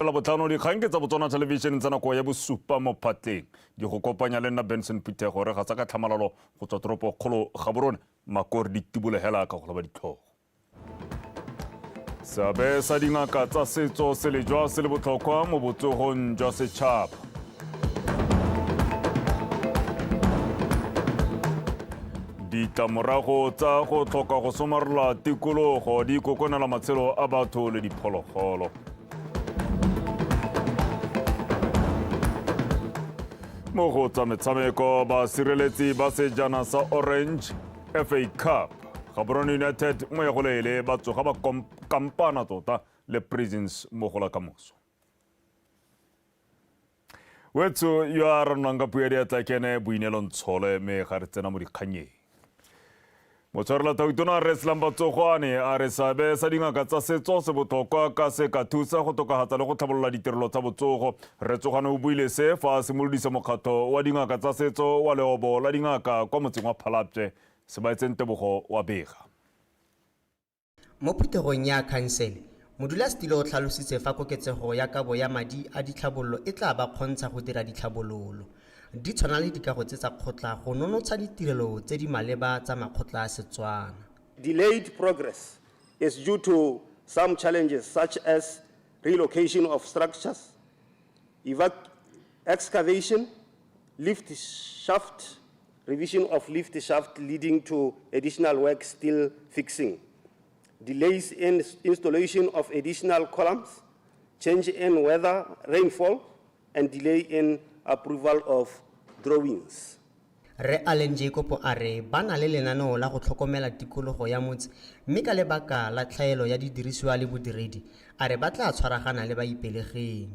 Labotlhano dikgang ke tsa Botswana Television tsa nako ya bosupa mo phatleng. Di go kopanya le nna Benson Phuthego re gatsa ka tlhamalalo go tswa toropo kgolo Gaborone makore di tibolegela ka go loba ditlhogo. Seabe sa dingaka tsa setso se lejwa se le botlhokwa mo botsogong jwa setšhaba. Ditlamorago tsa go tlhoka go somarela tikologo di kokonela matshelo a batho le diphologolo. Mo go tsa metshameko, basireletsi ba sejana sa Orange FA Cup Gaborone United mo ya go leele ba tsoga ba kampana tota le Prisons mo go la kamoso. Wetso yo a ranwang ka puo ya diatla ke ene Boineelo Ntshole mme ga re tsena mo dikganyeng. Motshwarela Tautona Rre Slumber Tsogwane a re seabe sa dingaka tsa setso se botlhokwa ka se ka thusa go tokafatsa le go tlhabolola ditirelo tsa botsogo. Rre Tsogwane o buile se fa a simolodisa mokgatlho wa dingaka tsa setso wa leobo la dingaka kwa motseng wa Phalapye. Sebaetseng Tebogo wa bega. Mo phuthegong ya khansele, modulasetilo o tlhalositse fa koketsego ya kabo ya madi a ditlhabololo e tlaa ba kgontsha go dira ditlhabololo di tshwana le dikago tse tsa kgotla go nonotsha ditirelo tse di maleba tsa makgotla a Setswana. Delayed progress is due to some challenges such as relocation of structures, excavation, lift shaft, revision of lift shaft leading to additional work still fixing, delays in installation of additional columns, change in weather, rainfall, and delay in approval of drawings. Rre Allen Jacob a re ba na le lenaneo la go tlhokomela tikologo ya motse mme ka lebaka la tlhaelo ya didirisiwa le bodiredi, a re ba tla tshwaragana le ba Ipelegeng.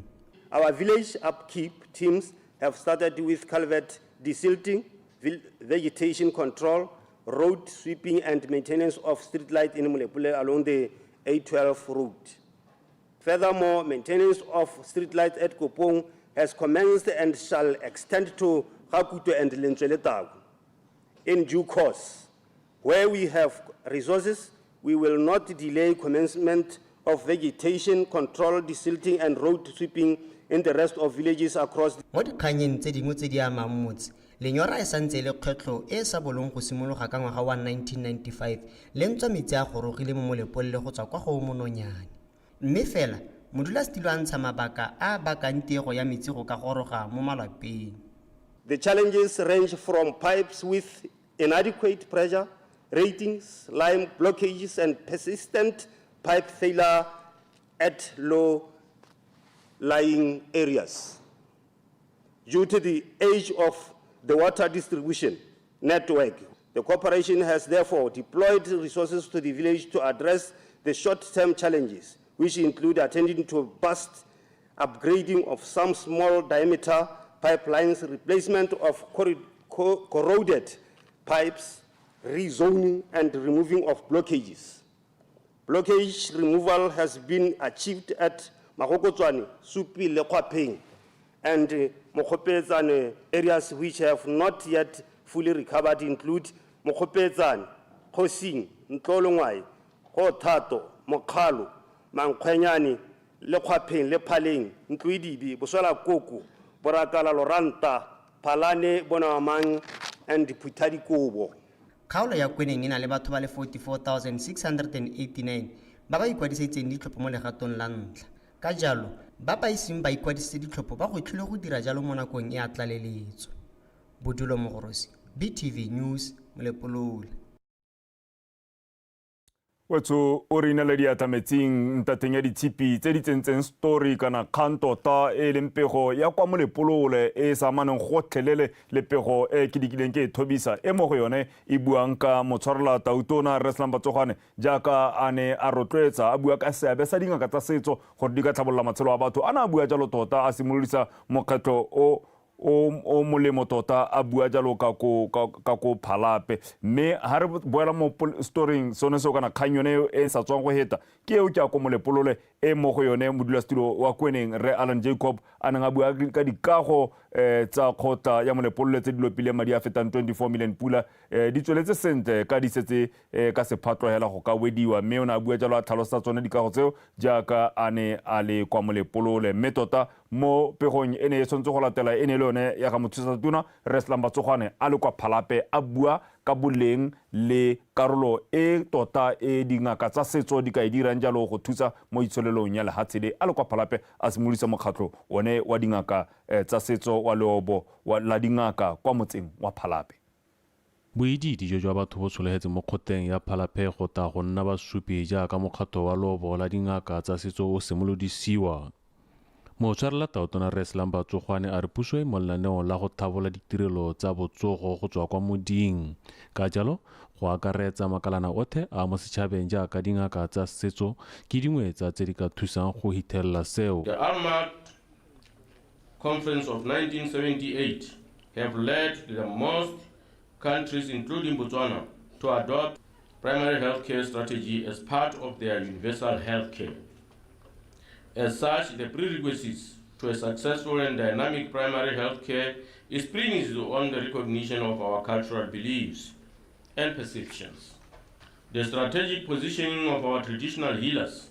Our village upkeep teams have started with culvert desilting, vegetation control, road sweeping and maintenance of street light in Molepolole along the A12 route. Furthermore, maintenance of street lights at Kopong has commenced and shall extend to Gakuto and Lentsweletau. In due course, where we have resources, we will not delay commencement of vegetation control, desilting and road sweeping in the rest of villages across. Mo dikgannyeng tse dingwe tse di amang motse, lenyora e santse e le kgwetlho e e sa bolong go simologa ka ngwaga wa 1995 le ntswa metsi a gorogile mo Molepolole go tswa kwa go Mononyane. Mme fela, modulasetilo a ntsha mabaka a a bakang tiego ya metsi go ka goroga mo malwapeng. The challenges range from pipes with inadequate pressure ratings, lime blockages and persistent pipe failure at low-lying areas. Due to the age of the water distribution network, the corporation has therefore deployed resources to the village to address the short-term challenges, which include attending to burst upgrading of some small diameter pipelines, replacement of corroded pipes, rezoning and removing of blockages. Blockage removal has been achieved at Magokotswane, Supi, Lekwapeng, and Mokgopetsane areas which have not yet fully recovered include Mokgopetsane, Kgosing, Ntlolongwai, Gothato, Mokgalo, Mankgwenyane, Lekgwapheng le Phaleng, Ntloedibe, Boswelakoko, Borakala Loranta, Phalane, Bonamang, and Phuthadikobo. Kgaolo ya Kweneng e na le batho ba le 44,689 ba ba ikwadisetseng ditlhopho mo legatong la ntlha. Ka jalo, ba ba iseng ba ikwadisetse ditlhopho ba gwetlhilwe go dira jalo mo nakong e ya tlaleletso. Bodulo Mogorosi, BTV News, Molepolole. Wetsho o re inela diatla metsing ntateng ya ditshipi tse di tsentseng story kana kgang tota e leng pego ya kwa Molepolole e e sa amaneng gotlhelele le pego e ke dikileng ke e thobisa e mo go yone e buang ka motshwarela tautona Rre Slumber Tsogwane jaaka a ne a rotloetsa a bua ka seabe sa dingaka tsa setso gore di ka tlhabolola matshelo a batho. A ne a bua jalo tota a simolodisa mokgetlho o. o molemo tota a bua jalo ka ko Phalape. Mme ha re boela mo storing sone seo kana kgang yone e sa tswang go heta ke eo ke ya ko Molepolole e mo go yone modulasetulo wa Kweneng Rre Alan Jacob a neng a bua ka dikago tsa kgotla ya Molepolole tse di lopileng madi a fetang 24 million pula di tsweletse sentle ka di setse ka sephatlo hela go ka wediwa. Mme o ne a bua jalo a tlhalosa tsone dikago tseo jaaka a ne a le kwa Molepolole. Mme tota mo pegong e ne e tshwanetse go latela e ne le yone ya ga mothusatona Rre Slumber Tsogwane a le kwa Phalape a bua ka boleng le karolo e tota e dingaka tsa setso di ka e dirang jalo go thusa mo itsholelong ya lehatshe le. A le kwa Phalape a simolodisa mokgatlho one wa dingaka tsa setso wa leobo la dingaka kwa motseng wa Phalape. Boidiidi jo jwa batho bo tshologetse mo kgotleng ya Phalape go tla go nna basupi jaaka mokgatlho wa leobo la dingaka tsa setso o simolodisiwa. Motshwarela tautona Rre Slumber Tsogwane a re puso e mo lenaneong la go tlhabola ditirelo tsa botsogo go tswa kwa moding. Ka jalo, go akaretsa makalana otlhe a mo setšhabeng jaaka dingaka tsa setso ke dingwe tsa tse di ka thusang go hithelela seo. The Armat Conference of 1978 have led the most countries, including Botswana, to adopt primary health care strategy as part of their universal health care. As such, the prerequisites to a successful and dynamic primary health care is premised on the recognition of our cultural beliefs and perceptions, the strategic positioning of our traditional healers,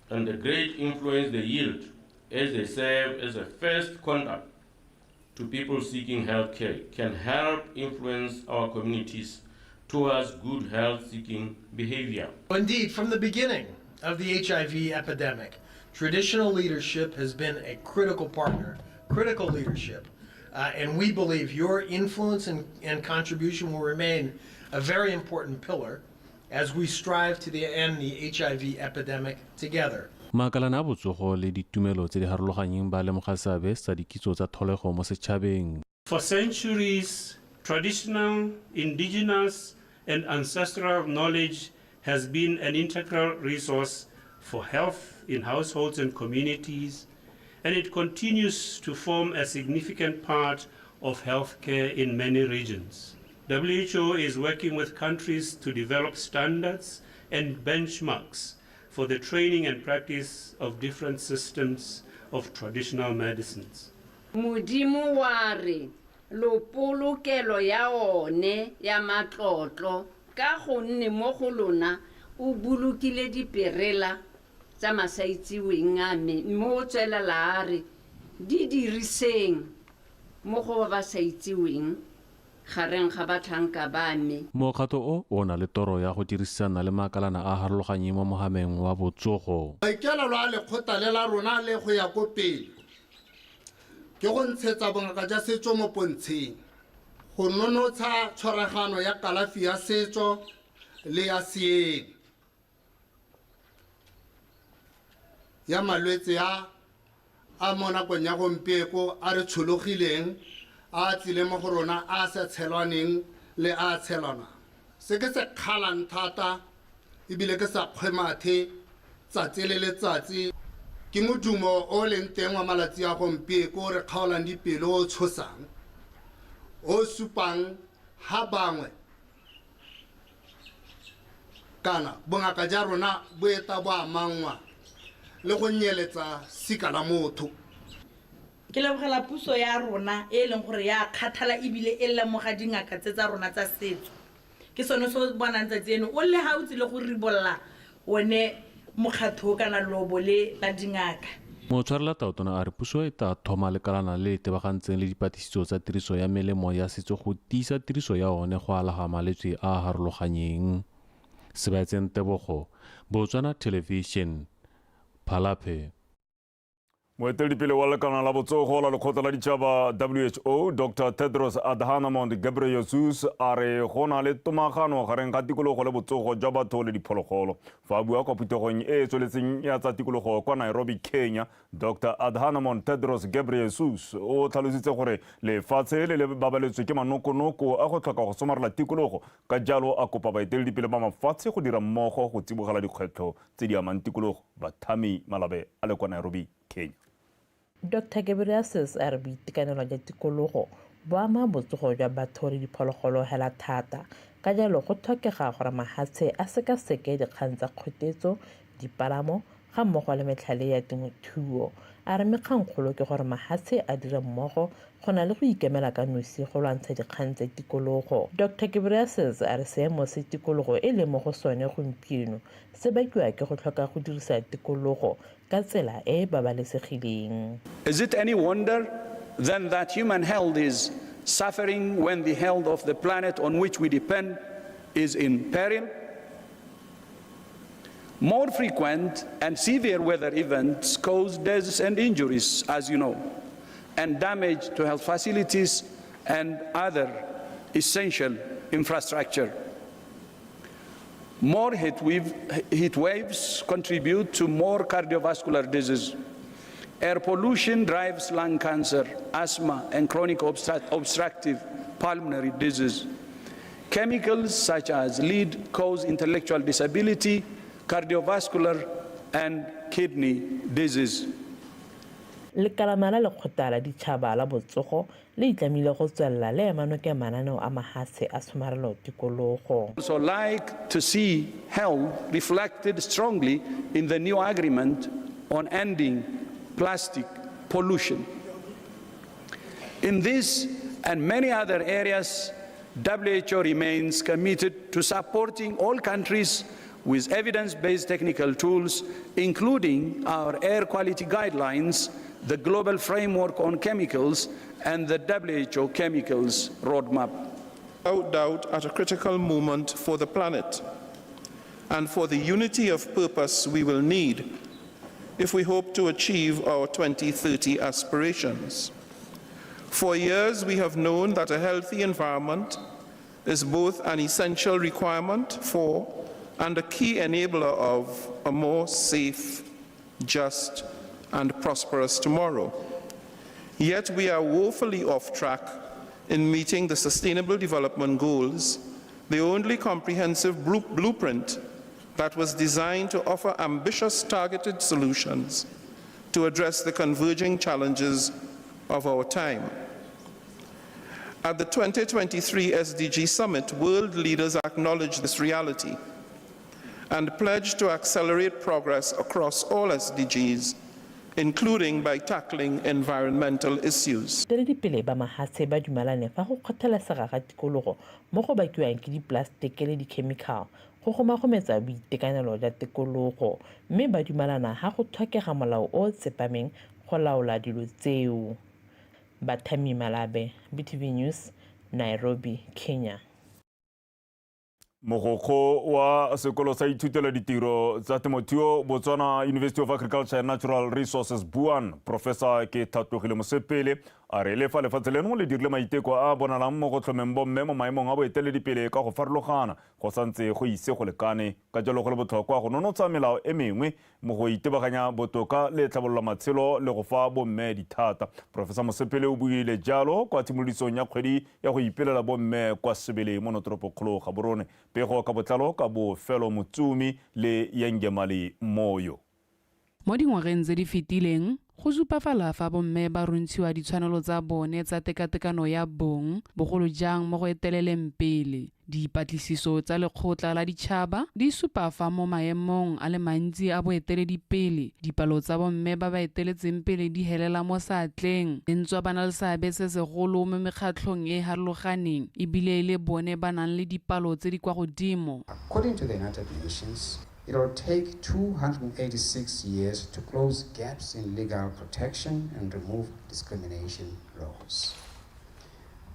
and the great influence they yield as they serve as a first contact to people seeking health care can help influence our communities towards good health-seeking behavior. Indeed, from the beginning of the HIV epidemic, traditional leadership has been a critical partner, critical leadership, and we believe your influence and contribution will remain a very important pillar as we strive to the end the HIV epidemic together. Makalana a botsogo le ditumelo tse di harologanyeng ba lemoga seabe sa dikitso tsa tlholego mo setšhabeng. For centuries, traditional, indigenous, and ancestral knowledge has been an integral resource for health in households and communities, and it continues to form a significant part of healthcare in many regions. WHO is working with countries to develop standards and benchmarks for the training and practice of different systems of traditional medicines. Modimo wa re lo polokelo ya one ya matlotlo ka gonne mo go lona o bolokile diperela tsa masaitseweng a me, mme o tswelela a re di diriseng mo go ba ba sa itseweng gareng ga batlhanka ba me. Mokgatlho o na le toro ya go dirisana le makalana a harologanyeng mo mohameng wa botsogo. Maikaelelo a lekgotla le la rona le go ya ko pele ke go ntshetsa bongaka jwa setso mo pontsheng, go nonotsha tshwaragano ya kalafi ya setso le ya seeng ya malwetse a mo nakong ya gompieko a re tshologileng, a tlile mo go rona a sa tshelwaneng le a tshelwanang. Se ke se kgalang thata ebile ke sa kgwe mathe tsatsi le letsatsi ke modumo o leng teng wa malatsi a gompieko re kgaolang dipelo o tshosang, o supang ha bangwe kana bongaka ja rona bo eta bo amangwa le go nyeletsa sika la motho. Ke lebogela puso ya rona e leng gore ya kgathala ebile e lemoga dingaka tse tsa rona tsa setso. Ke sone se o bonang tsatsi eno o le ga o tsile go ribolla one mokgatho kana lobo le la dingaka. Motshwarela tautona a re puso e tla thoma lekalana le tebagantseng le dipatlisiso tsa tiriso ya melemo ya setso go tiisa tiriso ya one go alaga malwetse a a harologanyeng. Sebaetseng Tebogo, Botswana Television, Phalape. Moeteledipele wa lekana la botsogo la lekgotla la ditšhaba WHO Dr Tedros Adhanom Ghebreyesus a re go na le tomagano gareng ga tikologo le botsogo jwa batho le diphologolo. Fa a bua kwa phuthegong e e tsweletseng ya tsa tikologo kwa Nairobi, Kenya, Dr Adhanom Tedros Ghebreyesus o tlhalositse gore lefatshe le le babaletswe ke manokonoko a go tlhoka go somarela tikologo, ka jalo a kopa baeteledipele ba mafatshe go dira mmogo go tsibogela dikgwetlho tse di amang tikologo. Bathami Malabe a le kwa Nairobi, Kenya. Dr Ghebreyesus a re boitekanelo jwa tikologo bo ama botsogo jwa batho le diphologolo hela thata, ka jalo go tlhokega gore mahatshe a sekaseke dikgang tsa kgotetso, dipalamo ga mmogo le metlhale ya temothuo. A re mme kgangkgolo ke gore mahatshe a dire mmogo go na le go ikemela ka nosi go lwantsha dikgang tsa tikologo. Dr Ghebreyesus a re seemo se tikologo e leng mo go sone gompieno se bakiwa ke go tlhoka go dirisa tikologo ka tsela e e babalesegileng. Is it any wonder then that human health is suffering when the health of the planet on which we depend is in peril? More frequent and severe weather events cause deaths and injuries, as you know, and damage to health facilities and other essential infrastructure. More heat waves contribute to more cardiovascular disease. Air pollution drives lung cancer, asthma, and chronic obstructive pulmonary disease. Chemicals such as lead cause intellectual disability, cardiovascular, and kidney disease. Lekalana la Lekgotla la Ditšhaba la Botsogo le itlamile go tswelela le ema nokeng mananeo a mahatshe a tshomarelo tikologo. Also like to see health reflected strongly in the new agreement on ending plastic pollution. In this and many other areas, WHO remains committed to supporting all countries with evidence-based technical tools, including our air quality guidelines, the Global Framework on Chemicals, and the WHO Chemicals Roadmap. Without doubt, at a critical moment for the planet and for the unity of purpose we will need if we hope to achieve our 2030 aspirations. For years, we have known that a healthy environment is both an essential requirement for and a key enabler of a more safe, just, and prosperous tomorrow. Yet we are woefully off track in meeting the Sustainable Development Goals, the only comprehensive blueprint that was designed to offer ambitious targeted solutions to address the converging challenges of our time. At the 2023 SDG Summit, world leaders acknowledged this reality and pledged to accelerate progress across all SDGs, including by tackling environmental issues. Baeteledipele ba mahatshe ba dumalane fa go kgothalesega ga tikologo mo go bakiwang ke dipolaseteke le dikhemikhale go gomagometsa boitekanelo jwa tikologo mme ba dumalana ha go tlhokega molao o o tsepameng go laola dilo tseo. Bathami Malabe, BTV News, Nairobi, Kenya. Mogokgo wa sekolo sa ithutelo ditiro tsa temothuo Botswana University of Agriculture and Natural Resources BUAN, Professor ke Thatlogile Mosepele a re le fa lefatshe leno le dirile maiteko a a bonalang mo go tlhomeng bomme mo maemong a boeteledipele ka go farologana go santse go ise go lekane, ka jalo go le botlhokwa go nonotsha melao e mengwe mo go itebaganya botoka le tlhabololo matshelo le go fa bomme dithata. Professor Mosepele o buile jalo kwa tshimolodisong ya kgwedi ya go ipelela bomme kwa Sebele mo notoropokgolo Gaborone. Pego ka botlalo ka Bofelo Motsumi le Yengemali Moyo. Mo dingwageng tse di fetileng, go supafala fa bomme ba runtshiwa ditshwanelo tsa bone tsa tekatekano ya bong, bogolo jang mo go eteleleng pele. Dipatlisiso tsa lekgotla la ditšhaba di supa fa mo maemong a le mantsi a boeteledipele, dipalo tsa bomme ba ba eteletseng pele di helela mo seatleng, le ntswa ba na le seabe se segolo mo mekgatlhong e e harologaneng, ebile e le bone ba nang le dipalo tse di kwa godimo. According to the United Nations, it will take 286 years to close gaps in legal protection and remove discrimination laws.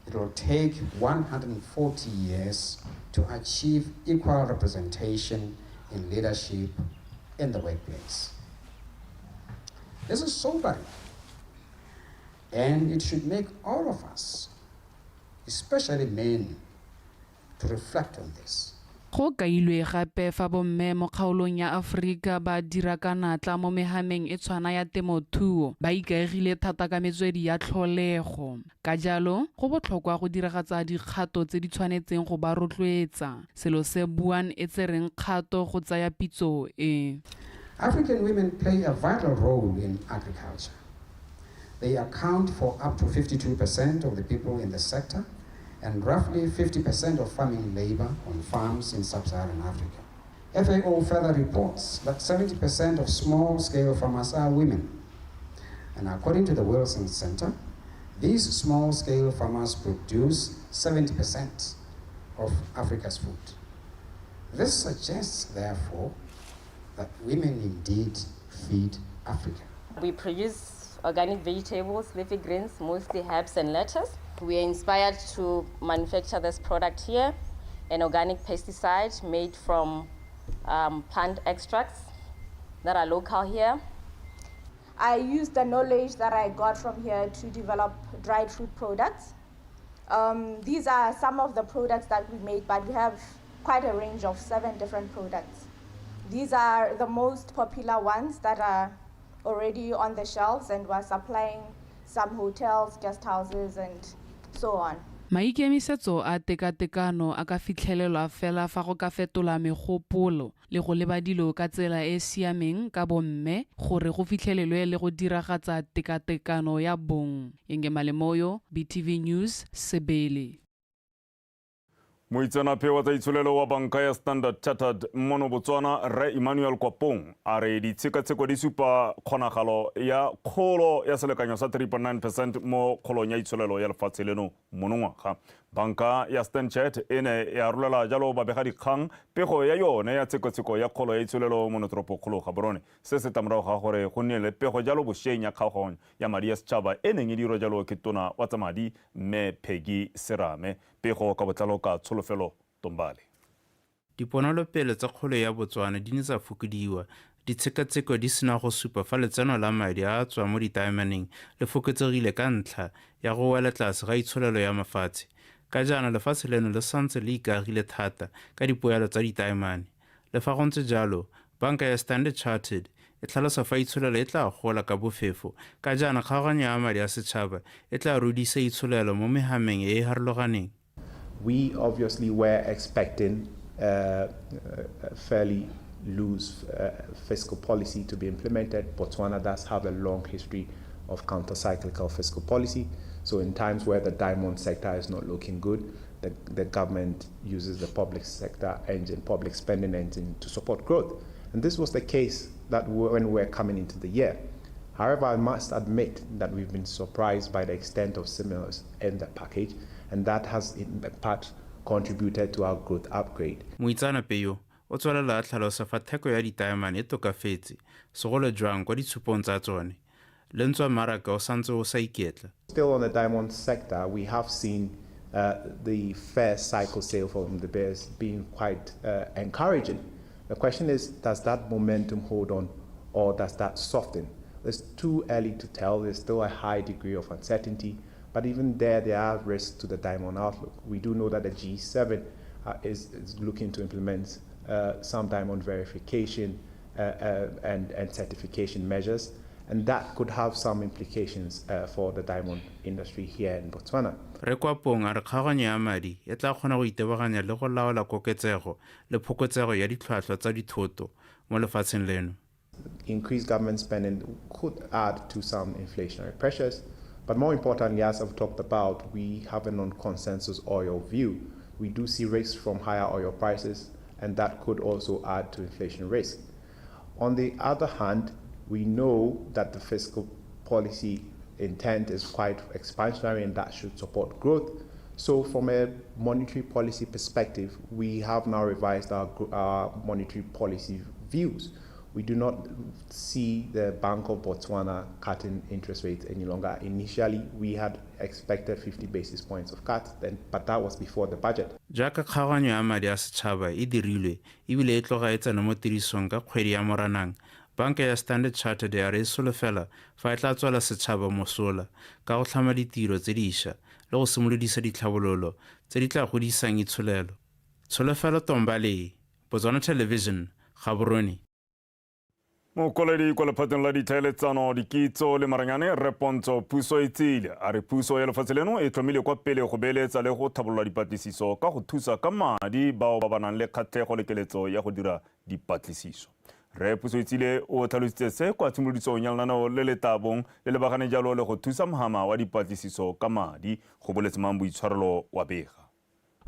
It will take 140 years to achieve equal representation in leadership in the workplace. This is sobering, and it should make all of us, especially men, to reflect on this. Go kailwe gape fa bomme mo kgaolong ya Aforika ba dira ka natla mo mehameng e tshwana ya temothuo, ba ikaegile thata ka metswedi ya tlholego. Ka jalo, go botlhokwa go diragatsa dikgato tse di tshwanetseng go ba rotloetsa, selo se BUAN e tsereng kgato go tsaya pitso e. African women play a vital role in agriculture. They account for up to 52% of the people in the sector and roughly 50% of farming labor on farms in sub-Saharan Africa. FAO further reports that 70% of small-scale farmers are women. And according to the Wilson Center, these small-scale farmers produce 70% of Africa's food. This suggests, therefore, that women indeed feed Africa. We produce organic vegetables, leafy greens, mostly herbs and lettuce. We are inspired to manufacture this product here, an organic pesticide made from plant extracts that are local here. I used the knowledge that I got from here to develop dried fruit products. These are some of the products that we make, but we have quite a range of 7 different products. These are the most popular ones that are already on the shelves, and we're supplying some hotels, guest houses, and so on. Maikemisetso a tekatekano a ka fitlhelelwa fela fa go ka fetola megopolo le go leba dilo ka tsela e e siameng ka bomme gore go fitlhelelwe le go diragatsa tekatekano ya bong. Yenge Malemoyo, BTV News, Sebele. Moitseanape wa tsa itsholelo wa banka ya Standard Chartered mono Botswana, Rre Emmanuel Kwapong, a re ditshekatsheko di supa kgonagalo ya kgolo ya selekanyo sa 3.9% mo kgolong ya itsholelo ya lefatshe leno monongwaga. Banka ya Stanchart e ne ya rolela jalo babegadikgang pego ya yone ya tshekatsheko ya kgolo ya itsholelo mo toropokgolo Gaborone. Se se tla morago ga gore go nne le pego jalo bošeng ya kgaoganyo ya madi ya setšhaba e neng e dirwa jalo ke tona wa tsa madi mme Peggy Serame. Pego ka botlalo ka Tsholofelo Tombale. Diponelopele tsa kgolo ya Botswana di ne tsa fokodiwa ditshekatsheko di sena go supa fa letseno la madi a a tswang mo ditaemaneng le fokotsegile ka ntlha ya go wela tlase ga itsholelo ya mafatshe. Ka jaana lefatshe leno le santse le ikaegile thata ka dipoelo tsa ditaemane. Le fa go ntse jalo, banka ya Standard Chartered e tlhalosa fa itsholelo e tla gola ka bofefo ka jaana kgaoganyo ya madi a setšhaba e tla rudisa itsholelo mo mehameng e e harologaneng. We obviously were expecting a fairly loose fiscal policy to be implemented. Botswana does have a long history of counter-cyclical fiscal policy. So in times where the diamond sector is not looking good, the government uses the public sector engine, public spending engine to support growth. And this was the case that when we were coming into the year. However, I must admit that we've been surprised by the extent of stimulus in the package, and that has in part contributed to our growth upgrade. Moitseanape yo o tswelela a tlhalosa fa theko ya ditaemane e tokafetse, segolo jwang kwa ditshupong tsa tsone. Le ntswa mmaraka o santse o sa iketla. Still on the diamond sector, we have seen the first cycle sale from De Beers being quite encouraging. The question is, does that momentum hold on or does that soften? It's too early to tell. There's still a high degree of uncertainty, but even there, there are risks to the diamond outlook. We do know that the G7 is looking to implement some diamond verification and certification measures, and that could have some implications for the diamond industry here in Botswana. Rre Kwapong a re kgaoganyo ya madi e tla kgona go itebaganya le go laola koketsego le phokotsego ya ditlhwatlhwa tsa dithoto mo lefatsheng leno. Increased government spending could add to some inflationary pressures, but more importantly, as I've talked about, we have a non-consensus oil view. We do see risks from higher oil prices, and that could also add to inflation risk. On the other hand, we know that the fiscal policy intent is quite expansionary, and that should support growth. So from a monetary policy perspective, we have now revised our monetary policy views. We do not see the Bank of Botswana cutting interest rates any longer. Initially, we had expected 50 basis points of cut, then, but that was before the budget. Jaaka kgaoganyo ya madi a setšhaba e dirilwe ebile e tloga e tsena mo tirisong ka kgwedi ya Moranang, banka ya Standard Chartered ya re e solofela fa e tla tswela setšhaba mosola ka go tlhama ditiro tse dišwa le go simolodisa ditlhabololo tse di tla godisang itsholelo. Tsholofelo Tombale, Botswana Television, Gaborone. Mokwaledi kwa lephateng la ditlhaeletsano, dikitso le maranyane, Rre Pontsho Puso Etsile, a re puso ya lefatshe leno e tlhomile kwa pele go beeletsa le go tlhabolola dipatlisiso ka go thusa ka madi bao ba ba nang le kgatlhego le keletso ya go dira dipatlisiso. Rre Pusoitsile o tlhalositse se kwa tshimolodisong ya lenaneo le le tla bong le lebagane jalo le go thusa mohama wa dipatlisiso ka madi. Go boletse mang boitshwarelo wa bega.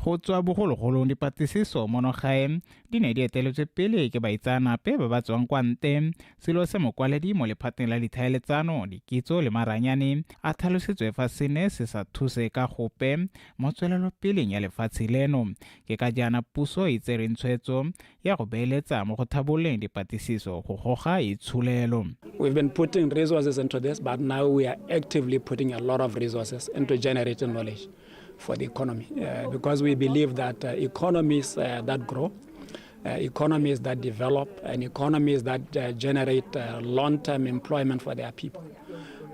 Go tswa bogologolong dipatlisiso mono gae di ne di eteletswe pele ke baitseanape ba ba tswang kwa nte, selo se mokwaledi mo lephateng la ditlhaeletsano, dikitso le maranyane a tlhalositswe fa se ne se sa thuse ka gope mo tswelelopeleng ya lefatshe leno. Ke ka jaana puso e tsereng tshwetso ya go beeletsa mo go thabololeng dipatlisiso go goga itsholelo. We've been putting resources into this, but now we are actively putting a lot of resources into generating knowledge for the economy, because we believe that economies that grow, economies that develop, and economies that generate long-term employment for their people,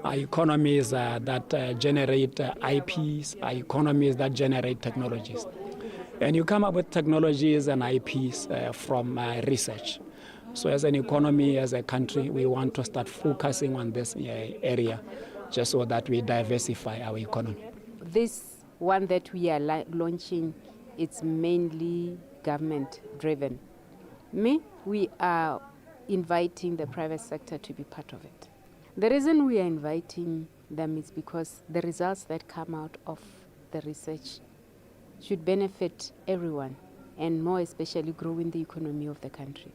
are economies that generate IPs, are economies that generate technologies. And you come up with technologies and IPs from research. So as an economy, as a country, we want to start focusing on this area just so that we diversify our economy. This one that we are launching, it's mainly government driven. We are inviting the private sector to be part of it. The reason we are inviting them is because the results that come out of the research should benefit everyone, and more especially growing the economy of the country.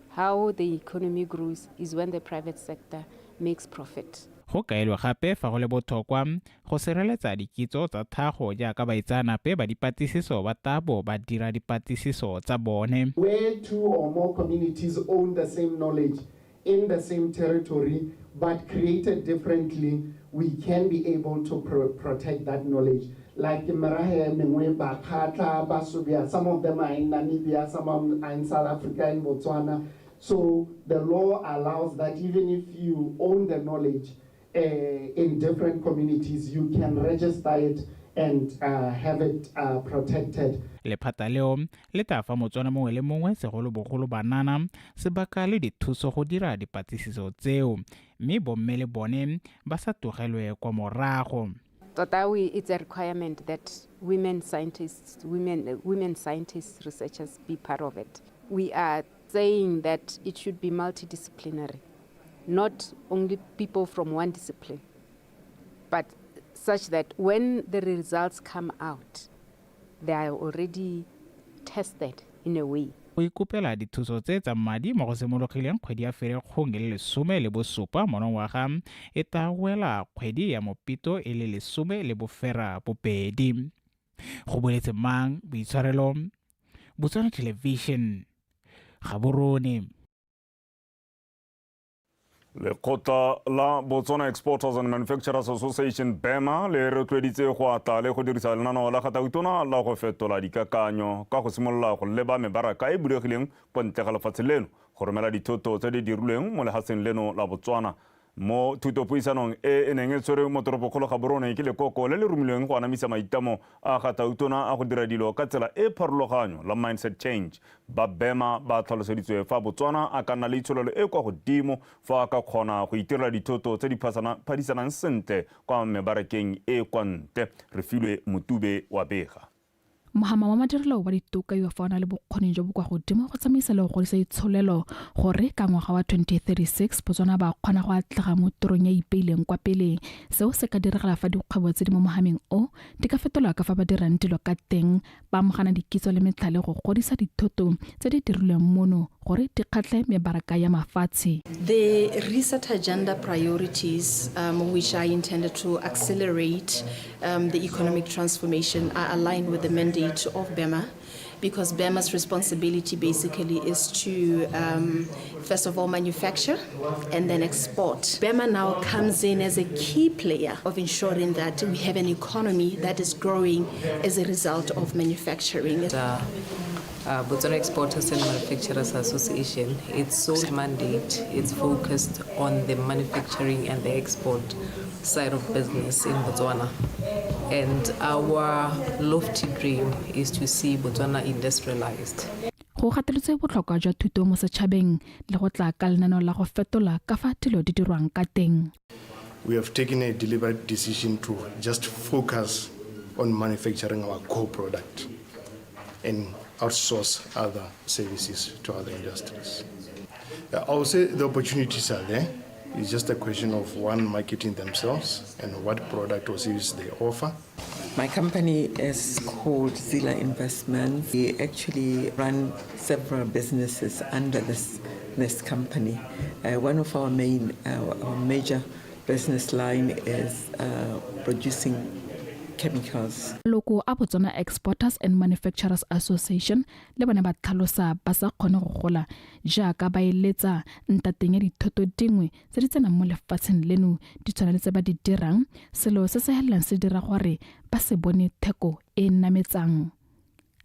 How the economy grows is when the private sector makes profit. Go kaelwe gape fa go le botlhokwa go sireletsa dikitso tsa tlhago jaaka baitseanape ba dipatlisiso ba tabo ba dira dipatlisiso tsa bone. Where two or more communities own the same knowledge in the same territory but created differently, we can be able to protect that knowledge. Like Merahe, Mengwe, Bakhatla, Basubia, some of them are in Namibia, some are in South Africa, in Botswana. So the law allows that even if you own the knowledge in different communities, you can register it and have it protected. Lephata leo le tla fa Motswana mongwe le mongwe, segolobogolo banana, sebaka le dithuso go dira dipatlisiso tseo, mme bomme le bone ba sa tlogelwe kwa morago. Tota it's a requirement that women scientists, women scientists, researchers be part of it. We are saying that it should be multidisciplinary, not only people from one discipline, but such that when the results come out, they are already tested in a way. Go ikopela dithuso tse tsa madi mo go simologileng kgwedi ya Ferikgong e le 17 monongwaga e tla wela kgwedi ya Mopito e le 18. Go boletse mang boitshwarelo, Botswana Television, Gaborone. Lekgotla la Botswana Exporters and Manufacturers Association BEMA le rotloeditse go atla le go dirisa lenaneo la ga Tautona la go fetola dikakanyo ka go simolola go leba mebaraka e bulegileng kwa ntle ga lefatshe leno go romela dithoto tse di dirilweng mo lefatsheng leno la Botswana. Mo thutopuisanong e e neng e tshwerwe mo toropokgolo Gaborone ke lekoko le le romilweng go anamisa maitlamo a ga Tautona a go dira dilo ka tsela e pharologanyo la mindset change. Ba BEMA ba tlhaloseditswe fa Botswana a ka nna le itsholelo e kwa godimo fa a ka kgona go itirela dithoto tse di phadisanang sentle kwa mebarakeng e kwa ntle. Re filwe Motube wa bega. Mohama wa madirelo wa ditoka yo fa o na le bokgoni jo bo kwa godimo go tsamaisa le go godisa itsholelo gore ka ngwaga wa 2036 Botswana ba kgona go atlega mo tirong ya ipeileng kwa pele. Seo se ka diragala fa dikgwebo tse di mo mohameng o di ka fetolwa ka fa ba dirang dilo ka teng, ba amogana dikitso le metlhale go godisa dithoto tse di dirilweng mono gore di kgatlhe mebaraka ya mafatshe. The reset agenda priorities, which are intended to accelerate the economic transformation, are aligned with the mandate of BEMA, because BEMA's responsibility basically is to first of all manufacture and then export. BEMA now comes in as a key player of ensuring that we have an economy that is growing as a result of manufacturing. Botswana Exporters and Manufacturers Association, its sole mandate is focused on the manufacturing and the export side of business in Botswana. And our lofty dream is to see Botswana industrialized. Go gateletswe botlhokwa jwa thuto mo setšhabeng le go tla ka lenaneo la go fetola ka fa dilo di dirwang ka teng. We have taken a deliberate decision to just focus on manufacturing our core product and outsource other services to other industries. I would say the opportunities are there. It's just a question of one, marketing themselves and what product or service they offer. My company is called Zila Investments. We actually run several businesses under this, this company. One of our main, our major business line is producing chemicals. Loko a Botswana Exporters and Manufacturers Association le bone ba tlhalosa ba sa kgone go gola jaaka ba eletsa ntateng ya dithoto dingwe tse di tsenang mo lefatsheng leno di tshwana le tse ba di dirang, selo se se helelang se dira gore ba se bone theko e e nametsang.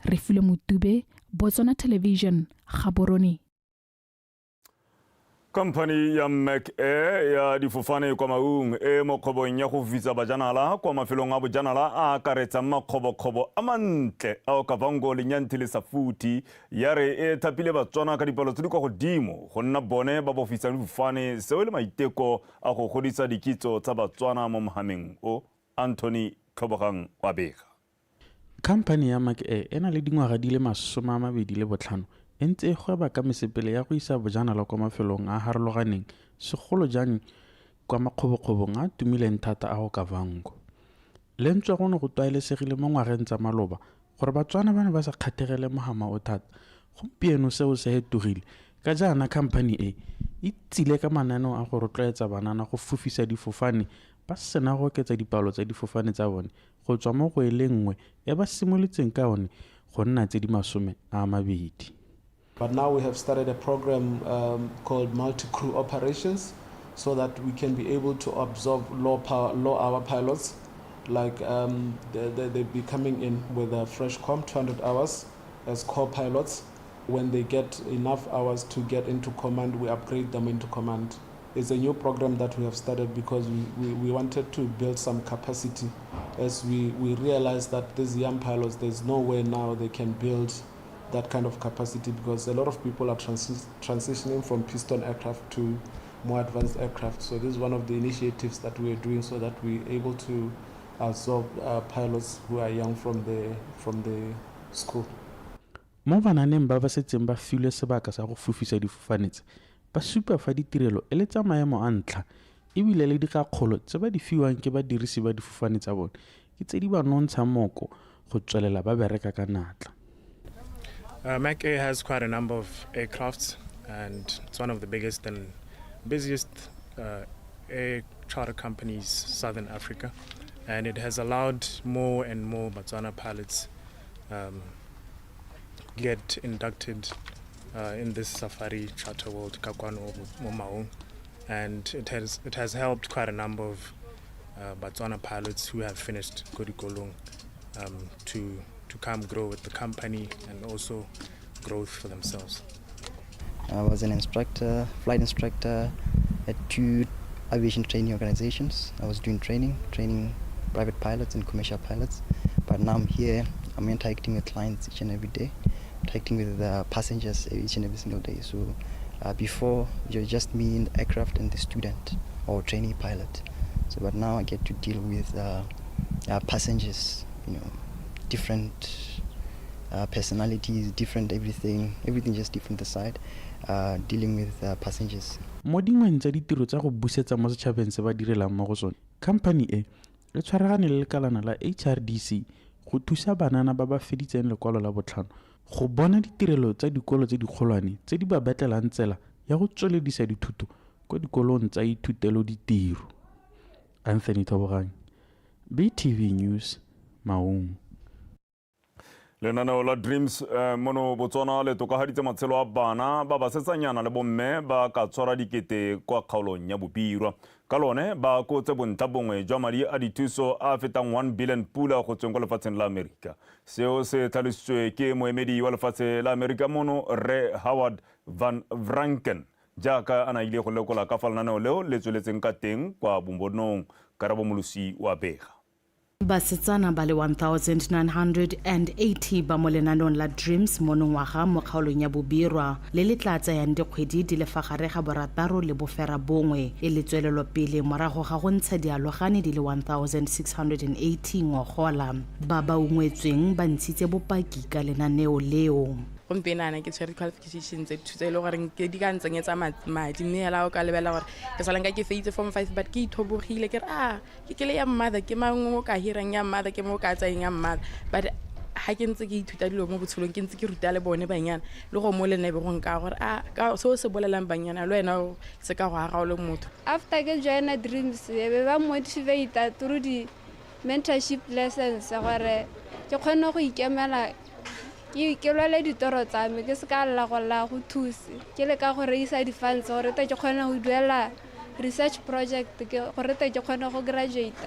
Refilwe Motube, Botswana Television, Gaborone. Khamphani ya Mac Air ya difofane kwa Maung e mo kgwebong ya go fofisa bajanala kwa mafelong a bojanala a akaretsang makgobokgobo a mantle a Okavango, Linyanti le Safuti, ya re e thapile Batswana ka dipalo tse di kwa godimo go nna bone ba bofisang difofane, seo e le maiteko a go godisa dikitso tsa Batswana mo mohameng o. Anthony Tlhobogang wa bega. Khamphani ya Mac Air e na le dingwaga di le 25 e ntse e gweba ka mesepele ya go isa bojanala kwa mafelong a a harologaneng, segolo jang kwa makgobokgobong a a tumileng thata a Okavango. Le ntswa go ne go tlwaelesegile mo ngwageng tsa maloba gore Batswana ba ne ba sa kgathegele mohama o thata, gompieno seo se hetogile ka jaana khamphani e e tsile ka mananeo a go rotloetsa banana go fofisa difofane ba sena go oketsa dipalo tsa difofane tsa bone go tswa mo go e le nngwe e ba simolotseng ka one go nna tse di 20. But now we have started a program called multi-crew operations so that we can be able to absorb low power, low hour pilots, like they be coming in with a fresh comp, 200 hours as co-pilots. When they get enough hours to get into command, we upgrade them into command. It's a new program that we have started because we wanted to build some capacity as we realized that these young pilots, there's no way now they can build that kind of capacity because a lot of people are transitioning from piston aircraft to more advanced aircraft. So this is one of the initiatives that we are doing so that we're able to absorb pilots who are young from the school. Mo bananeng ba ba setseng ba filwe sebaka sa go fofisa difofane tse, ba supa fa ditirelo e le tsa maemo a ntlha ebile le dikgakgolo tse ba di fiwang ke badirisi ba difofane tsa bone ke tse di ba nontshang moko go tswelela ba bereka ka natla. Mac Air has quite a number of aircrafts, and it's one of the biggest and busiest air charter companies Southern Africa, and it has allowed more and more Botswana pilots get inducted in this safari charter world, ka kwano mo Maung, and it has helped quite a number of Botswana pilots who have finished ko dikolong to come grow with the company and also growth for themselves. I was an instructor, flight instructor at two aviation training organizations. I was doing training, training private pilots and commercial pilots. But now I'm here, I'm interacting with clients each and every day, interacting with the passengers each and every single day. So before, it was just me in the aircraft and the student or trainee pilot. So, but now I get to deal with passengers, different personalities, different everything, everything just different aside, dealing with passengers. Mo dingweng tsa ditiro tsa go busetsa mo setšhabeng se ba direlang mo go sone, khamphani e e tshwaragane le lekalana la HRDC go thusa banana ba ba feditseng lekwalo la botlhano go bona ditirelo tsa dikolo tse dikgolwane tse di ba betlelang tsela ya go tsweledisa dithuto kwa dikolong tsa ithutelo ditiro. Anthony Thobogang, BTV News, Maung. Lenaneo la Dreams mono Botswana le tokafaditse matshelo a bana ba basetsanyana le bomme ba ka tshwara dikete kwa kgaolong ya Bobirwa. Ka lone ba kotse bontlha bongwe jwa madi a dithuso a fetang 1 billion pula go tsweng kwa lefatsheng la Amerika. Seo se tlhalositswe ke moemedi wa lefatshe la Amerika mono, Rre Howard Van Vranken, jaaka a na ile go lekola ka fa lenaneo leo le tsweletseng ka teng kwa Bobonong. Karabo Molosi wa bega. Basetsana ba le 1980 ba mo lenaneong la Dreams monongwaga mo kgaolong ya Bobirwa, le le tla tsayang dikgwedi di le fa gare ga 6 le 9, e le tswelelopele morago ga go ntsha dialogane di le 1680 ngogola. Ba ba ungwetsweng ba ntshitse bopaki ka lenaneo leo. Gompieno ke tshwere qualification tse two tse e le goreng ke di ka ntsenyetsa madi, mme hela o ka lebelela gore ke sala nka ke feitse form 5, but ke ithobogile ke re a ke le ya mother, ke mang o ka hirang ya mother, ke mo ka tsayeng ya mother. But ha ke ntse ke ithuta dilo mo botshelong, ke ntse ke ruta le bone banyana le go mo le nna e be go nka gore a ka se o se bolelang banyana le wena o se ka go aga o le motho. After ke joina Dreams, e be ba motivate through di mentorship lessons gore ke kgone go ikemela, ke lwele ditoro tsa me, ke se ka lla go lla go thuse, ke leka go reisa di-funds gore tle ke kgone go duela research project, gore tle ke kgone go graduate,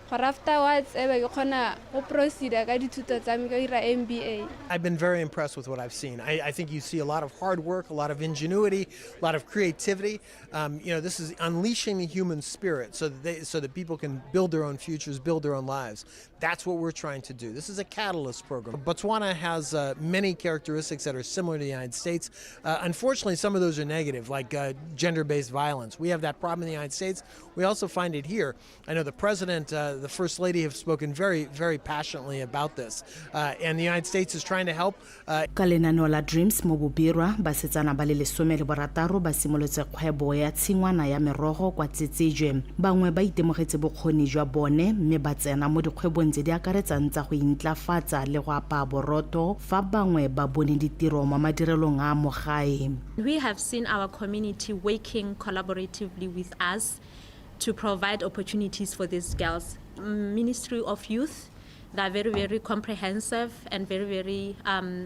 gore afterwards e be ke kgona go proceeda ka dithuto tsa me, ka dira MBA. I've been very impressed with what I've seen. I think you see a lot of hard work, a lot of ingenuity, a lot of creativity. This is unleashing the human spirit so that people can build their own futures, build their own lives. That's what we're trying to do. This is a catalyst program. Botswana has many characteristics that are similar to the United States. Unfortunately, some of those are negative, like gender-based violence. We have that problem in the United States. We also find it here. I know the president, the First Lady have spoken very, very passionately about this. And the United States is trying to help. Ka lenaneo la Dreams mo Bobirwa, basetsana ba le 16 ba simolotse kgwebo ya tshingwana ya merogo kwa Tsetsejwe. Bangwe ba itemogetse bokgoni jwa bone mme ba tsena mo dikgwebong tse di akaretsang tsa go intlafatsa le go apaya borotho, fa bangwe ba bone ditiro mo madirelong a mo gae. We have seen our community working collaboratively with us to provide opportunities for these girls. Ministry of Youth, they are very, very comprehensive and very, very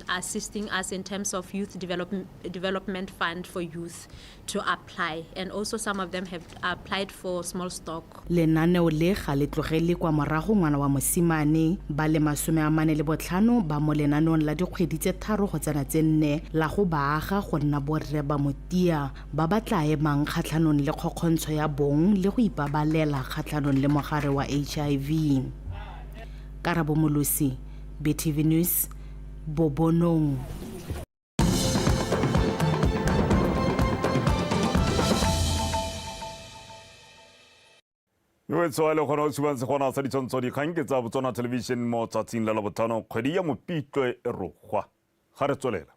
assisting us in terms of youth development fund for youth to apply. And also some of them have applied for small stock. Lenaneo le ga le tlogele kwa morago ngwana wa mosimane. Ba le 45 ba mo lenaneong la dikgwedi tse 3 go tsena tse 4 la go baaga go nna borre ba motia ba ba tla emang kgatlhanong le kgokgontsho ya bong le go ipabalela kgatlhanong le mogare wa HIV. Karabo Molosi, BTV News, Bobonong. Yo le gona o tshubang segona sa ditshwantsho dikgang ke tsa Botswana Television mo tsatsing la Labotlhano kgwedi ya Mopitlwe e rogwa. Ga re tswelela.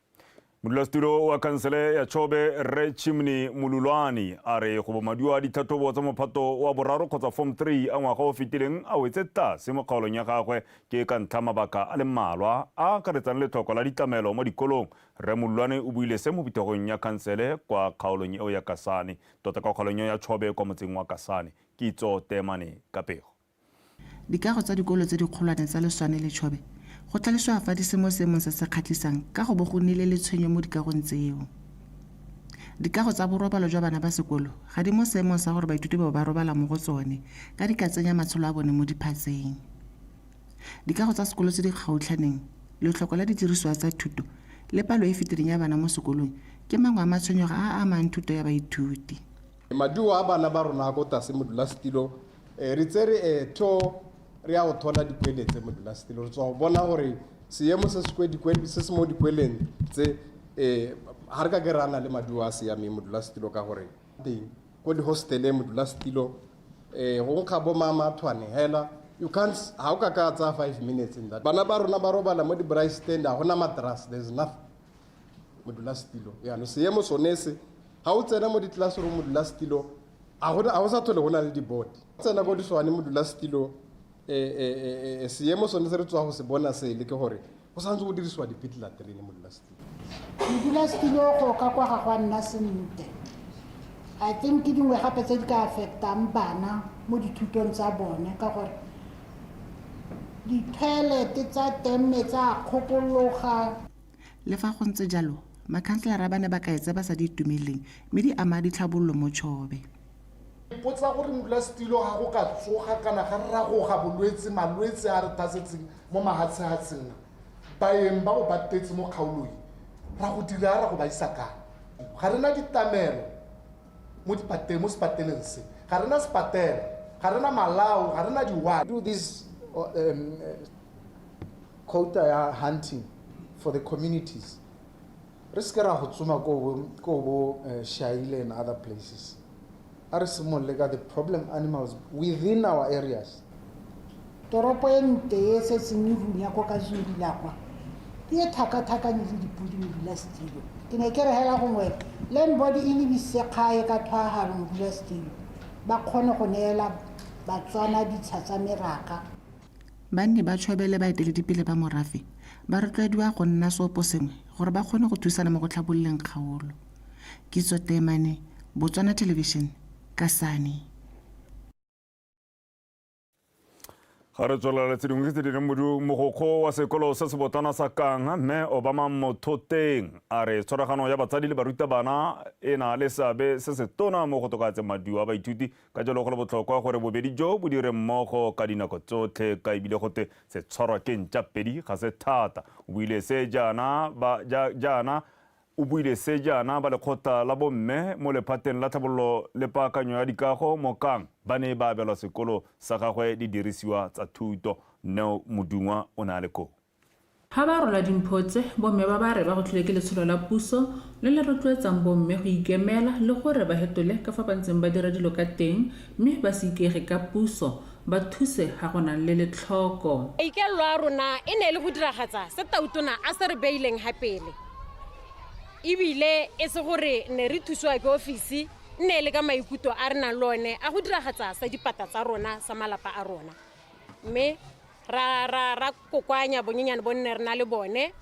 Modulasetulo wa khansele ya Chobe Rre Chimney Molulwane a re go bomaduo a ditlhatlhobo tsa mophato wa boraro kgotsa form 3 a ngwaga o fetileng a wetse tlase mo kgaolong ya gagwe ke ka ntlha mabaka a le mmalwa a akaretsang letlhoko la ditlamelo mo dikolong. Rre Molulwane o buile se mo phuthegong ya khansele kwa kgaolong eo ya Kasane, tota kwa kgaolong eo ya Chobe kwa motseng wa Kasane. Kitso Temane ka pego. Dikago tsa dikolo tse dikgolwane tsa Leswane le Chobe go tlhalosiwa fa di se mo seemong se se kgatlhisang ka go bo go nnile le tshwenyo mo dikagong tseo. Dikago tsa borobalo jwa bana ba sekolo ga di mo seemong sa gore baithuti bao ba robala mo go tsone ka di ka tsenya matshelo a bone mo diphatseng. Dikago tsa sekolo tse di kgautlhaneng, letlhoko la didirisiwa tsa thuto le palo e fetileng ya bana mo sekolong ke mangwe a matshwenyego a a amang thuto ya baithuti. Maduo a bana ba rona ko tlase modulasetilo, re tsere to re ya go thola dikwele tse modulasetilo, re tswa go bona gore seemo se se mo dikweleng tse ga re ka ke ra na le maduo a siameng modulasetilo, ka gore teng ko di-hosteleng modulasetilo go nkga bo mamathwane hela. You can't, ga o ka ka tsaya 5 minutes in that. Bana ba rona ba robala mo di-braai stand, ga gona mattress, there's nothing modulasetilo. Yaanong seemo sone se ga o tsena mo di-classroom modulasetilo, ga go sa tlhole go na le di-board. Tsena ko diswane modulasetilo, seemo sone se re tswa go se bona sele ke gore go santse go dirisiwa di-pit latrine modulasetilo. Modulasetilo go ka kwa ga go a nna sentle. I think ke dingwe gape tse di ka affectang bana mo dithutong tsa bone, ka gore di-toilet tsa teng metsi a kgokologa. Le fa go ntse jalo, makhanselara ba ne ba kaetse ba sa di itumeleng mme di ama ditlhabololo mo Chobe. Potsa gore modulasetilo ga go ka tsoga kana ga ragoga bolwetse, malwetse a re thasetseng mo mahatshehatsheng, baeng ba go ba tetse mo kgaolong, ra go dira ra go ba isa kae? Ga re na ditlamelo mo mo sepateleng se, ga re na sepatela, ga re na malao, ga re na diwali. Do this quota ya hunting for the communities. Re se ke ra go tsoma ko bo Shaile and other places. A re simolole ka the problem animals within our areas. Toropo e nte e setseng e runya ko ka Zulu la kwa. Di e tlhakatlhakanye le dipodi, modulasetilo. Ke ne ke re hela gongwe land board e lebisitse kgae ka tlhwaagalo, modulasetilo, ba kgone go neela Batswana ditsha tsa meraka. Banni ba Chobe le baeteledipele ba morafe ba rotloediwa go nna seoposengwe gore ba kgone go thusana mo go tlhabololeng kgaolo. Kitso Teemane, Botswana Television, Kasane. Ga re tswelela tse dingwe tse di leng modu. Mogokgo wa sekolo se se botlana sa Kang, Mme Obama Mothoteng, a re tshwaragano ya batsadi le barutabana e na le seabe se se tona mo go tokafatseng maduo a baithuti, ka jalo go le botlhokwa gore bobedi jo bo dire mmogo ka dinako tsotlhe, ka ebile gote se tshwarwa ke ntša pedi ga se thata. O buile se jaana ba jaana O buile se jaana ba lekgotla la bomme mo lephateng la tlhabololo le paakanyo ya dikago mo Kang ba ne ba abelwa sekolo sa gagwe didirisiwa tsa thuto. Neo Modungwa o ne a le koo. Ha ba rola dimpho tse, bomme ba ba re ba gotlhilwe ke letsholo la puso le le rotloetsang bomme go ikemela le gore ba hetole ka fa ba ntseng ba dira dilo ka teng mme ba se ikaege ka puso, ba thuse ha go nang le letlhoko. Maikaelelo a rona e ne e le go diragatsa se Tautona a se re beileng ha pele. Ebile e se gore ne re thusiwa ke ofisi, nne e le ka maikutlo a re nang le one a go diragatsa sa dipata tsa rona, sa malapa a rona. Mme ra, ra, ra kokoanya bonyenyane bo nne re na le bone,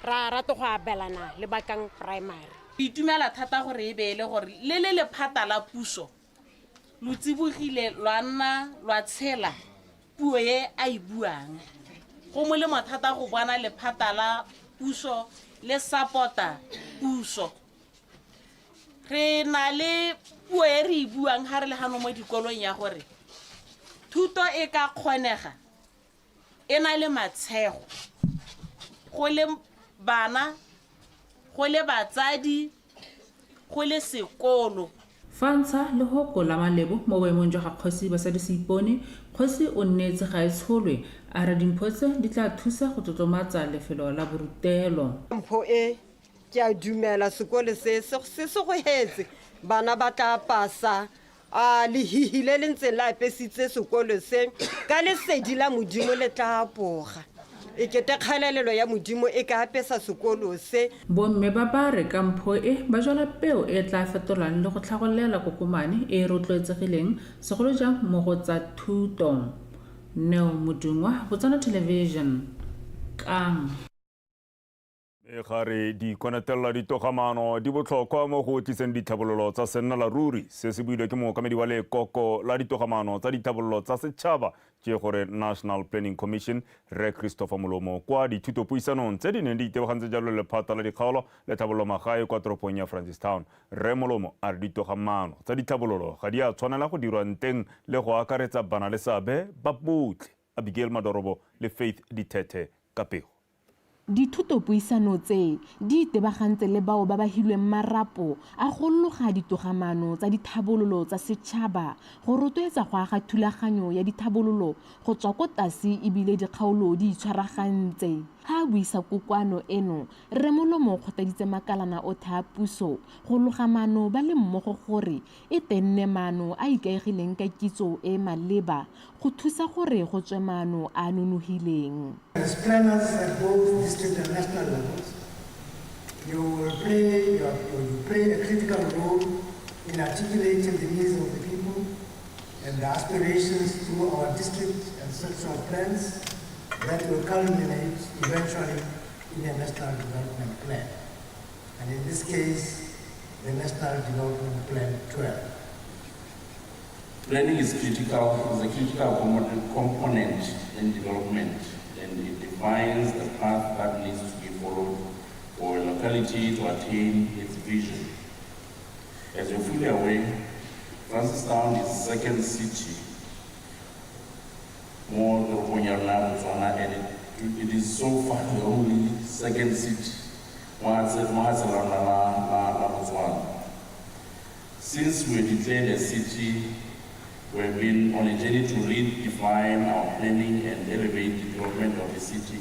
ra rata go abelana le Bakang Primary. Ke itumela thata gore e be e le gore le le lephata la puso lo tsibogile lwa nna lwa tshela puo e a e buang. Go molemo thata go bona lephata la puso le support-a puso. Re na le puo e re e buang ga re le gano mo dikolong ya gore thuto e ka kgonega e na le matshego, go le bana, go le batsadi, go le sekolo. Fa ntsha lehoko la malebo mo boemong jwa ga Kgosi Basadi Seipone, Kgosi o nneetse Gaetsholwe a re dimpho tse di tla thusa go tlotlomatsa lefelo la borutelo. Mpho e, ke a dumela sekole se se segogetse, bana ba tla pasa. A lehihi le le ntseng le apesitse sekolo se ka lesedi la Modimo le tla apoga. E kete kgalalelo ya Modimo e ka apesa sekolo se. Bomme ba ba re ka mpho e ba jwala peo e e tla fetolang le go tlhagolela kokomane e e rotloetsegileng segolo jang mo go tsa thuto. Neo Modungwa, Botswana Television, Kang. E ga re di konetelela ditogamaano di botlhokwa mo go tliseng ditlhabololo tsa sennela ruri. Se se builwe ke mookamedi wa lekoko la ditogamaano tsa ditlhabololo tsa setšhaba, ke gore National Planning Commission, Rre Christopher Molomo, kwa dithutopuisanong tse di neng di itebagantse jalo le lephata la dikgaolo le tlhabololo magae kwa toropong ya Francistown. Rre Molomo a re ditogamaano tsa ditlhabololo ga di a tshwanela go dirwa nteng le go akaretsa bana le seabe ba botlhe. Abigail Madorobo le Faith Dithethe ka pego. Dithutopuisano tse di itebagantse le bao ba ba hilweng marapo a go loga ditogamaano tsa dithabololo tsa setšhaba go rotloetsa go aga thulaganyo ya dithabololo go tswa ko tlase ebile dikgaolo di itshwaragantse. Ha a buisa kokoano eno, Rre Molomo o kgothaditse makalana othe a puso go loga maano ba le mmogo gore e te nne maano a ikaegileng ka kitso e e maleba go thusa gore go tswe maano a a nonogileng. As planners at both district and national levels, you will play, your, you play a critical role in articulating the needs of the people and the aspirations through our district and sectoral plans that will culminate eventually in a national development plan. And in this case, the National Development Plan 12. Planning is critical, is a critical component in development, and it defines the path that needs to be followed for a locality to attain its vision. As you're fully aware, Francistown is the second city mo toropong ya rona ya Botswana, and it is so far the only second city mo lefatsheng la rona la Botswana. Since we declared a city, we have been on a journey to redefine our planning and elevate the development of the city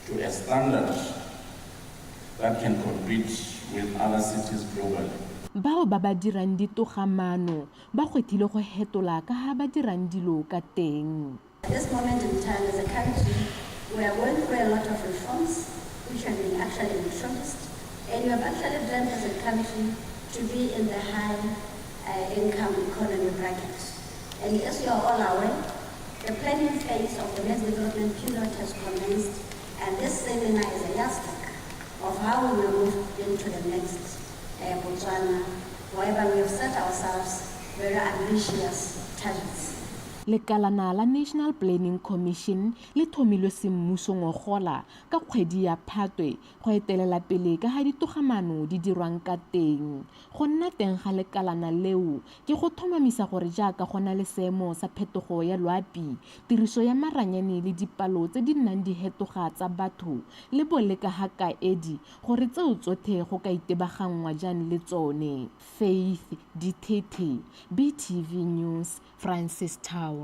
to a standard that can compete with other cities globally. Bao ba ba dirang ditogamaano ba gwethile go hetola ka ha ba dirang dilo ka teng. At this moment in time as a country, we are going through a lot of reforms. which have been actually the shortest. And we have actually dreamt as a country to be in the high income economy bracket. And as you are all aware, the planning phase of the next development period has commenced, and this seminar is a yardstick of how we will move into the next Botswana, whereby we have set ourselves very ambitious targets. Lekalana la National Planning Commission le thomilwe semmuso ngogola ka kgwedi ya Phatwe go etelela pele ka ga ditogamaano di dirwang ka teng. Go nna teng ga lekalana leo ke go tlhomamisa gore jaaka go na le seemo sa phetogo ya loapi, tiriso ya maranyane le dipalo tse di nnang di hetoga tsa batho le boleka ga kaedi gore tseo tsotlhe go ka itebaganngwa jang le tsone. Faith Dithethe, BTV News, Francistown.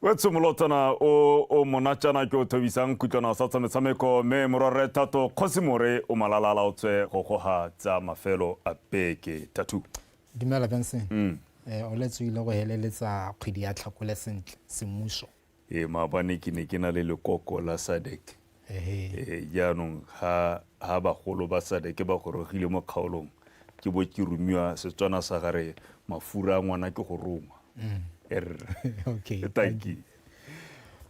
Wetso molotsana o monatjana ke o thobisang kutlwana sa tsa metshameko mme morwarre Thato Kgosimore o malalala o tswe go goga tsa mafelo a beke. Thato. Dumela Benson. O letse ile go heleletsa kgwedi ya Tlhakole sentle semmuso. Maabane ke ne ke na le lekoko la SADC. Jaanong ha bagolo ba SADC ba gorogile mo kgaolong ke bo ke romiwa Setswana sa gare mafura a ngwana ke go roma. Okay. Thank you.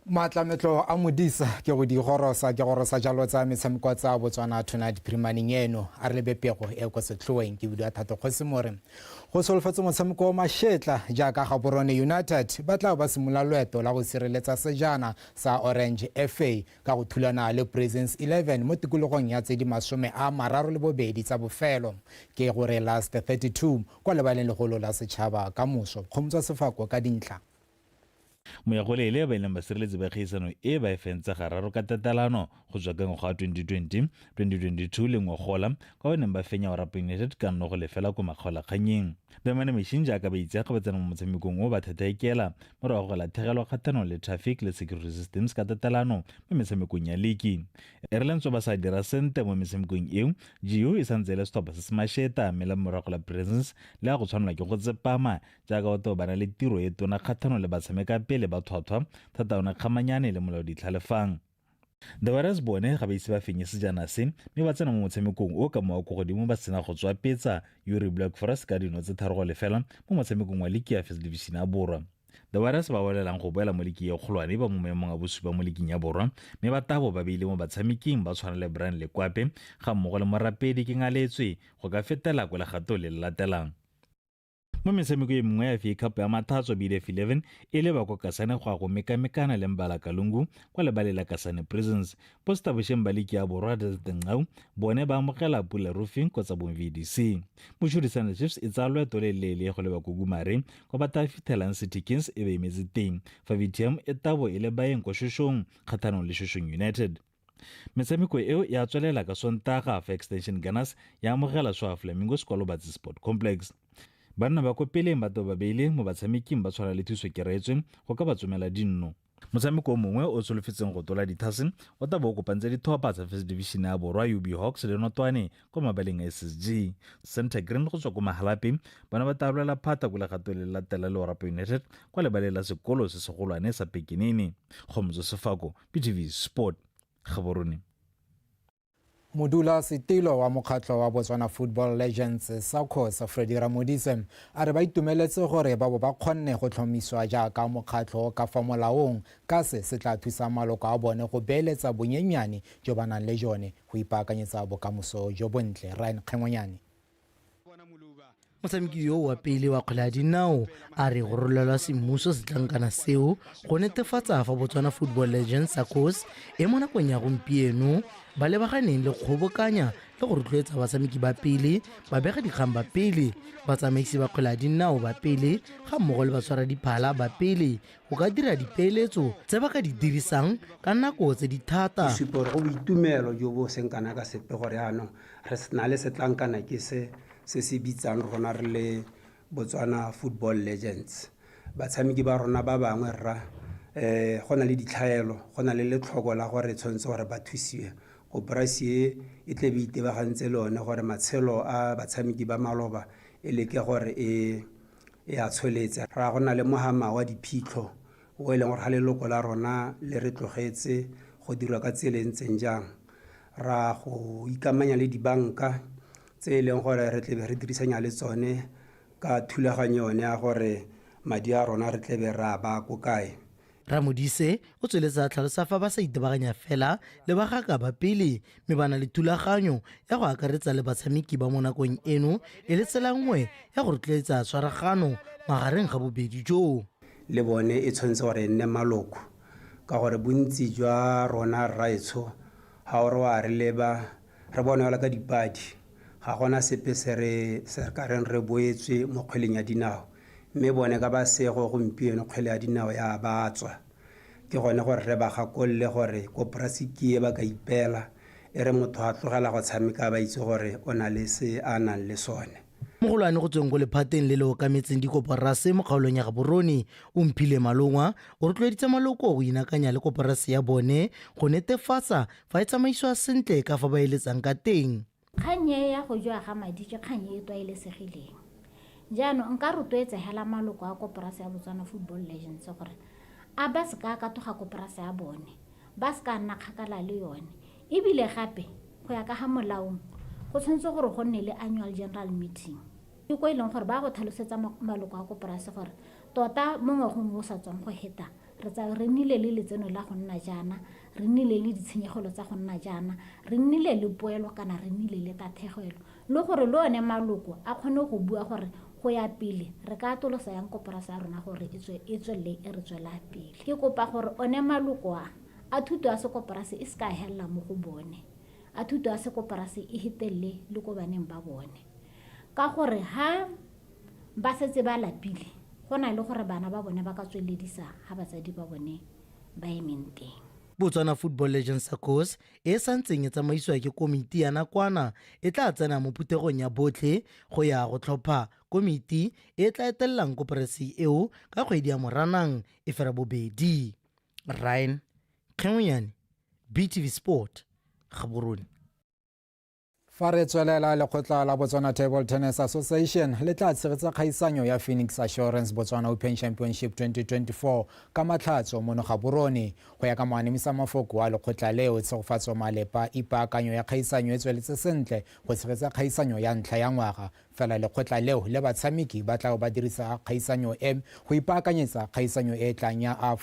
Maatlametlo a Modisa ke go di gorosa ke gorosa jalo tsa metshameko tsa Botswana Tonight Phirimaneng eno a re lebe pego e ko setlhoeng ke bidiwa Thato Kgosimore. Go solofetse motshameko wa mashetla jaaka Gaborone United ba tla ba simolola loeto la go sireletsa sejana sa Orange FA ka go thulana le Prisons 11 mo tikologong ya tse di 32 tsa bofelo ke gore last 32 kwa lebaleng legolo la setšhaba ka moso. Kgomotso Sefako ka dintlha. Moyagolele ba ileng ba sireletsi ba kgaisano e ba e fentse gararo ka tatelano go tswa ka ngwaga wa 2020, 2022 le ngogola kwa ba neng ba fenya Orapa United ka 0-0 ko makgaolakganyeng. Bemane Machine jaaka ba itsega ba tsena mo motshamekong o ba thathaekela morago ga go latlhegelwa kgatlhanong le Traffic le Security Systems ka tatelano mo metshamekong ya liki. E re le ntswa ba sa dira sentle mo metshamekong eo, GU e santse e le setlhopha se se masheta mme la morago la Prisons le ya go tshwanelwa ke go tsepama jaaka batho ba na le tiro e tona kgatlhanong le batshameka pele ba thwathwa thata ona Kgamanyane le Molaodi Tlhalefang. The Warriors bone ga ba ise ba fenye sejana se mme ba tsena mo motshamekong o ka mowa ko godimo ba sena go tswa petsa Uri Black Forest ka dino tse 3-0 mo motshamekong wa liki ya First Division ya Borwa. The Warriors ba bolelang go boela mo liking e kgolwane ba mo maemong a bosupa mo liking ya Borwa mme ba tabo ba beile mo batshameking ba tshwana le Brian Lekwape ga mmogo le Morapedi ke Ngaletswe go ka fetela ko legatong le le latelang. Mo metshameko e mengwe ya FA Cup ya Mathatso BDF 11 e leba kwa Kasane go ya go mekamekana le Mbala Kalungu kwa lebaleng la Kasane Prisons. Posta bošeng ba liki ya Borwa Desert Nqau bone ba amogela Pula Roofing kgotsa bong VDC. Mochudi Sandal Chiefs e tsaya loeto le leele go leba ko Gumare kwa ba tla fithelang City Kings e ba emetse teng fa VTM e tabo e le baeng kwa Shoshong kgatlhanong le Shoshong United. Metshameko eo ya tswelela ka Sontaga fa Extension Gunners ya amogela Swa Flamingos kwa Lobatse Sport Complex. Banna ba ko peleng ba ba beile mo batshameking ba tshwana le Thuso Kereetswe go ka ba tsomela dinno. Motshameko o mongwe o solofetseng go tola dithase o tla bo o kopantse ditlhopha tsa First Division ya Borwa UB Hawks le Notwane kwa mabaleng a SSG. Center Green go tswa ko Mahalapye bona ba tla lwela phata ko legatong le latela le Orapa United kwa lebaleng la sekolo se segolwane sa Pekenene. Kgomotso Sefako, BTV Sport, Gaborone. Modula setilo wa mokgatlho wa Botswana Football Legends SACCOS Freddy Ramodise a re ba itumeletse gore ba bo ba kgonne go tlhomiswa jaaka mokgatlho ka fa molaong ka se se tla thusa maloko a bone go beeletsa bonyenyane jo ba nang le jone go ipaakanyetsa bokamoso jo bontle. Ryan Kgengonyane. Motshameki yo wa pele wa kgwele ya dinao a re go rolelwa semmuso setlankana seo go netefatsa fa Botswana Football Legends SACCOS e mo nakong ya gompieno ba lebaganeng le kgobokanya le go rotloetsa batshameki ba pele, babegadikgang ba pele, batsamaisi ba kgwele ya dinao ba pele ga mmogo le batshwara diphala ba pele go ka dira dipeeletso tse ba ka di dirisang ka nako tse di thata. Ke supa gore go boitumelo jo bo seng kana ka sepe gore jaanong re na le setlankana ke se se se bitsang rona re le Botswana Football Legends. Batshameki ba rona ba bangwe rra go na le ditlhaelo, go na le letlhoko la gore tshwanetse gore ba thusiwe Koporasi e e tle be itebagantse le one gore matshelo a batshameki ba maloba e leke gore e e a tsholetse. Ra go na le mohama wa diphitlho o e leng gore ga leloko la rona le re tlogetse go dirwa ka tsela e ntseng jang. Ra go ikamanya le dibanka tse e leng gore re tlebe re dirisanya le tsone ka thulaganyo yone ya gore madi a rona re tlebe re a baya ko kae. Ramodise o tsweletse a tlhalosa fa ba sa itebaganya fela le bagaka ba pele mme ba na le thulaganyo ya go akaretsa le batshameki ba mo nakong eno e le tsela nngwe ya go rotloetsa tshwaragano magareng ga bobedi joo. Le bone e tshwanetse gore e nne maloko ka gore bontsi jwa rona rraetsho ga o re wa re leba re bone fela ka dipadi ga gona sepe se re se ka reng re boetswe mo kgweleng ya dinao mme bone ka ba sego gompieno kgwele ya dinao ya ba tswa. Ke gone gore re ba gakolole gore koporasi ke e ba ka ipeela e re motho a tlogela go tshameka ba itse gore o na le se a nang le sone. Mogolwane go tsweng ko lephateng le le okametseng dikoporase mo kgaolong ya Gaborone, Omphile Malongwa, o rotloeditse maloko go inakanya le koporase ya bone go netefatsa fa e tsamaisiwa sentle ka fa ba eletsang ka teng. Kgang e ya go jewa ga madi ke kgang e e tlwaelesegileng. Jaanong nka rotloetsa hela maloko a koporase ya Botswana Football Legends gore a ba se ka a katoga koporase ya bone, ba se ka nna kgakala le yone. Ebile gape go ya ka ga molaong go tshwanetse gore go nne le annual general meeting. Ke ko e leng gore ba go tlhalosetsa maloko a koporase gore tota mo ngwageng o sa tswang go heta re tsa re nnile le letseno la go nna jaana, re nnile le ditshenyegelo tsa go nna jaana, re nnile le poelo kana re nnile le tathegelo. Le gore le one maloko a kgone go bua gore go ya pele re ka atolosa yang koporase ya rona gore e tswelele e re tswela pele. Ke kopa gore one maloko a a thuto ya sekoporase e se ka helela mo go bone, a thuto ya sekoporase e hetelele le ko baneng ba bone. Ka gore ha ba setse ba lapile go na le gore bana ba bone ba ka tsweledisa ha batsadi ba bone ba emeng teng. Botswana Football Legends SACCOS e e santseng e tsamaisiwa ke komiti ya nakwana e tla tsena mo phuthegong ya botlhe go ya go tlhopha komiti e e tla etelelang koporasi eo ka kgwedi ya Moranang e fera bobedi. Ryan Kgengwenyane, BTV Sport, Gaborone. Fa re tswelela, lekgotla la Botswana Table Tennis Association le tla tshegetsa kgaisanyo ya Phoenix Assurance Botswana Open Championship 2024 ka Matlhatso mono Gaborone. Go ya ka moanamisa mafoko wa lekgotla leo, Tshegofatso Malepa, ipaakanyo ya kgaisanyo e tsweletse sentle go tshegetsa kgaisanyo ya ntlha ya ngwaga. Fela lekgotla leo le batshameki ba tla ba dirisa kgaisanyo e go ipaakanyetsa kgaisanyo e tlang ya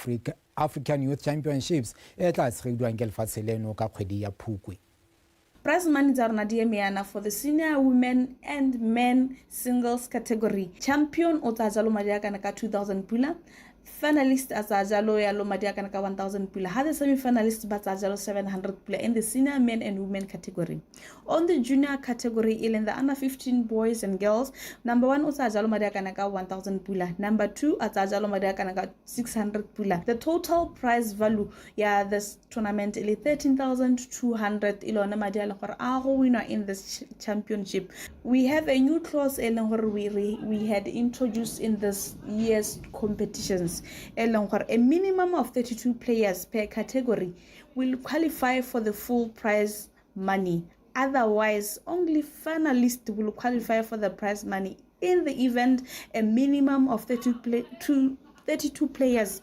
African Youth Championships e tla tshegediwang ke lefatshe leno ka kgwedi ya Phukwi. Prize money tsa rona di eme yana for the senior women and men singles category. Champion o tsaya jalo madi a kana ka 2000 pula, finalist a tsaya jalo yalo madi a kana ka 1000 pula, ha the semi-finalist ba tsaya jalo 700 pula in the senior men and women category. On the junior category, e leng the under 15 boys and girls, number 1 o tsaya jalo madi a kana ka 1000 pula, number 2 a tsaya jalo madi a kana ka 600 pula. The total prize value ya this tournament e le 13200, e le one madi a leng gore a go winwa in this championship. We have a new clause e leng gore we had introduced in this year's competitions, e leng gore a minimum of 32 players per category will qualify for the full prize money. Otherwise, only finalists will qualify for the prize money in the event a minimum of 32 players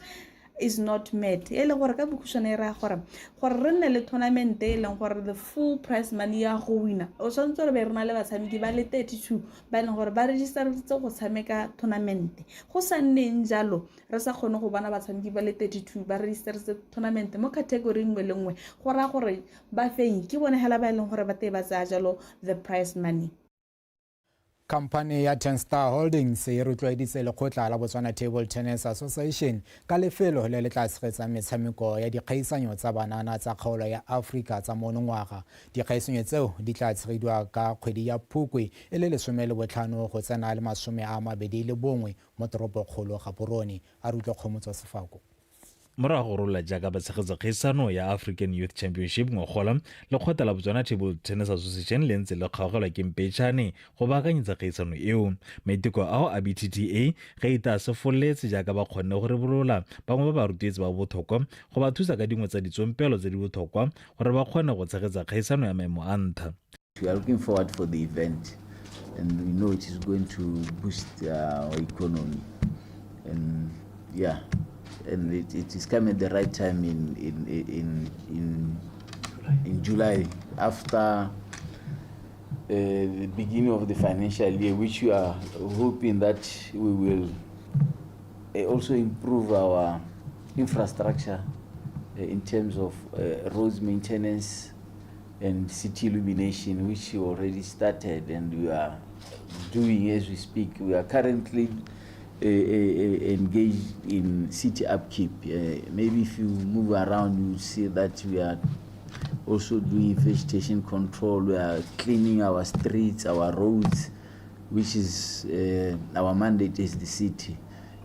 is not met. E le gore ka bokhutshwane e raya gore re nne le tournament e leng gore the full prize money ya go wina, o tshwanetse gore be re na le batshameki ba le 32 ba e leng gore ba registeretse go tshameka tournament. Go sa nneng jalo, re sa kgone go bona batshameki ba le 32 ba registeretse tournament mo category nngwe le nngwe, go raya gore bafenyi ke bone hela ba e leng gore ba tee ba tsaya jalo the prize money. Khamphane ya Ten Star Holdings e rotloeditse lekgotla la Botswana Table Tennis Association ka lefelo le le tla tshegetsang metshameko ya dikgaisanyo tsa banana tsa kgaolo ya Afrika tsa monongwaga. Dikgaisanyo tseo di tla tshegediwa ka kgwedi ya Phukwi e le 15 go tsena le 21 mo toropokgolo Gaborone. A re utlwe Kgomotso Sefako. Morago ga go rolola jaaka batshegetsa kgaisano ya African Youth Championship ngogola, lekgotla la Botswana Table Tennis Association le ntse le kgaogelwa ke mpetšhane go baakanyetsa kgaisano eo. Maiteko ao a BTTA ga ita a se fololetse jaaka ba kgonne go rebolola bangwe ba barutweetsi ba botlhokwa go ba thusa ka dingwe tsa ditsompelo tse di botlhokwa gore ba kgone go tshegetsa kgaisano ya maemo a ntlha. We are looking forward for the event and we know it is going to boost our economy and yeah and it, it is coming at the right time in in in in, in July after uh, the beginning of the financial year which we are hoping that we will uh, also improve our infrastructure uh, in terms of uh, roads maintenance and city illumination, which already started and we are doing as we speak. We are currently uh, engaged in city upkeep. Uh, maybe if you move around, you see that we are also doing vegetation control. We are cleaning our streets, our roads, which is uh, our mandate as the city.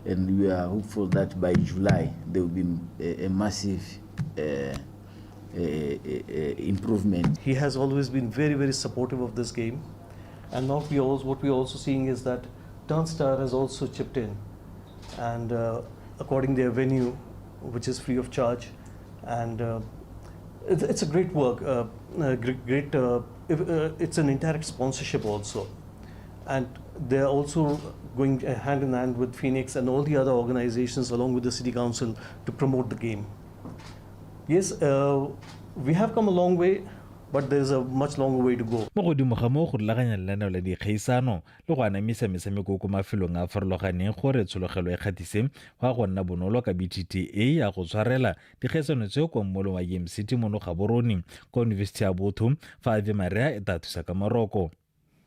And we are hopeful that by July there will be a, a massive uh, improvement. He has always been very, very supportive of this game. And now we also, what we are also seeing is that Turnstar has also chipped in and uh, according their venue, which is free of charge. And uh, it's, it's a great work, uh, great, great if, it's an indirect sponsorship also. And they're also going hand in hand with Phoenix and all the other organizations along with the city council to promote the game. Yes, uh, we have come a long way, but there's a much longer way to go. Mo godimo ga moo go rulaganya lenaneo la dikgaisano le go anamisa metshameko ko mafelong a a farologaneng gore tshologelo e kgatise go a go nna bonolo ka BTTA ya go tshwarela dikgaisano tseo kwa mmolong wa Game City mono Gaborone kwa Yunibesithi ya Botho fa Ave Maria e tla thusa ka moroko.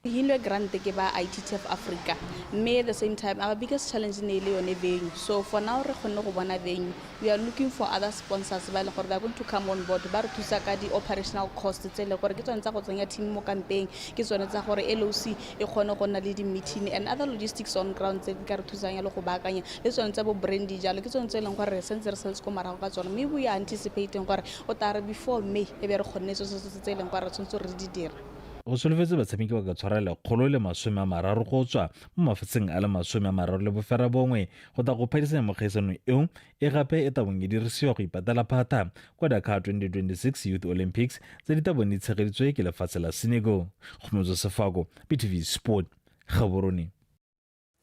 Hilwe grant ke ba ITTF Africa mme at the same time our biggest challenge ne e le yone venue so for now re kgonne go bona venue we are looking for other sponsors ba e leng gore they are going to come on board ba re thusa ka di-operational cost tse e leng gore ke tsone tsa go tsenya team mo kampeng ke tsone tsa gore LOC e kgone go nna le di-meeting and other logistics on ground tse di ka re thusang yalo go baakanya le tsone tsa bo brandy jalo ke tsone tse e leng gore re sentse re saletse ko morago ka tsone mme we are anticipating gore o tla re before May e be re kgonne tso tse e leng gore re tshwanetse gore re di dire. Go solofetse batshameki ba ka tshwara 130 go tswa mo mafatsheng a le 39 go tla go phadisanya mo kgaisanong eo e gape e tabong e dirisiwa go ipatela phatha kwa Dakar 2026 Youth Olympics tse di tabong di tshegeditswe ke lefatshe la Senegal. Kgomotso Sefako, BTV Sport, Gaborone.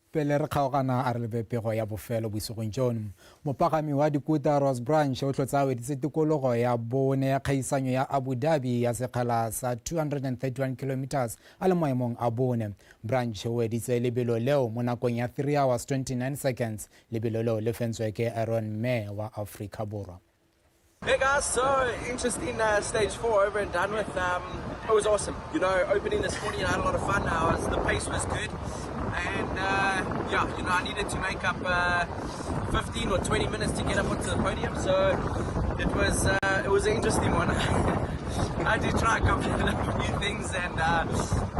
Pele re kgaogana a re lebe pego ya bofelo bosigong jono. Mopagami wa dikuta Ross Branch o tlhotse a weditse tikologo ya bone ya kgaisanyo ya Abu Dhabi ya sekgala sa 231 kilometers a le maemong a bone. Branch o weditse lebelo leo mo nakong ya 3 hours 29 seconds. Lebelo leo le fentswe ke Aaron May wa Afrika Borwa. Hey guys, so interesting uh, stage four over and done with. Um, it was awesome. You know, opening this morning, I had a lot of fun. I was, the pace was good. And uh, yeah, you know, I needed to make up uh, 15 or 20 minutes to get up onto the podium. So it was uh, it was an interesting one. I did try a couple of new things and uh,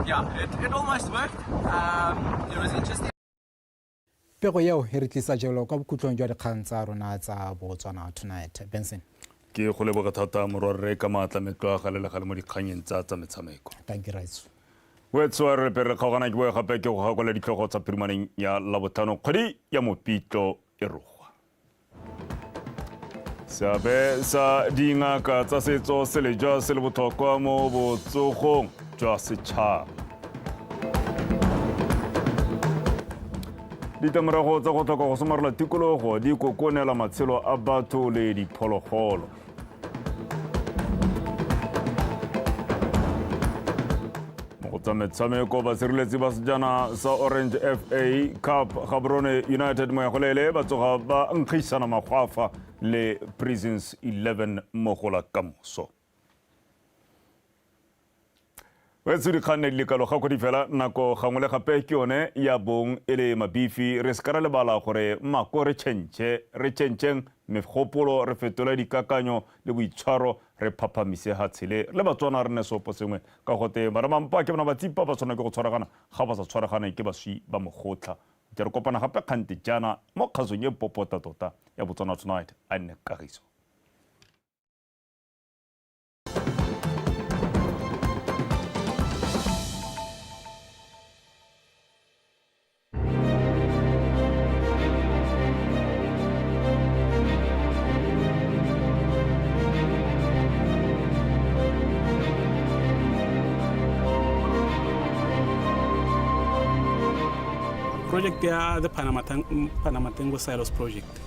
yeah, it, it almost worked. Um, it was interesting. Pego eo e re tlisa jalo kwa bokhutlong jwa dikgang tsa rona tsa Botswana Tonight. Benson. Ke go leboga thata morwarre ka maatla metlo a gale le gale mo dikganyeng tsa tsa metshameko. Thank you, Raitso. Wetso re pele re kgaogana ke boe gape ke go gakola ditlhogo tsa phirimaneng ya Labotlhano kgwedi ya Mopitlo e rogwa. Seabe sa dingaka tsa setso se lejwa se le botlhokwa mo botsogong jwa setšhaba. Ditlamorago tsa go tlhoka go somarela tikologo di kokonela matshelo a batho le diphologolo. Mo go tsa metshameko basireletsi ba sejana sa Orange FA Cup Gaborone United Moyagolele ba tsoga ba nkgisana magwafa le Prisons 11 mo go la kamoso. Wetso dikgang ne di lekalo ga kgwedi fela nako gangwe le gape ke yone ya bong e le mabifi re se ka ra lebala gore mako re tšhentšhe re tšhentšheng megopolo re fetole dikakanyo le boitshwaro re phaphamise hatshele le Batswana re nne seopo sengwe ka gote maramampa ke bona batsipa ba tshwanela ke go tshwaragana ga ba sa tshwaragane ke baswi ba mogotlha. Ke re kopana gape kgante jaana mo kgasong e popota tota ya Botswana Tonight. A nne kagiso. Project ya the Pandamatenga Silos project.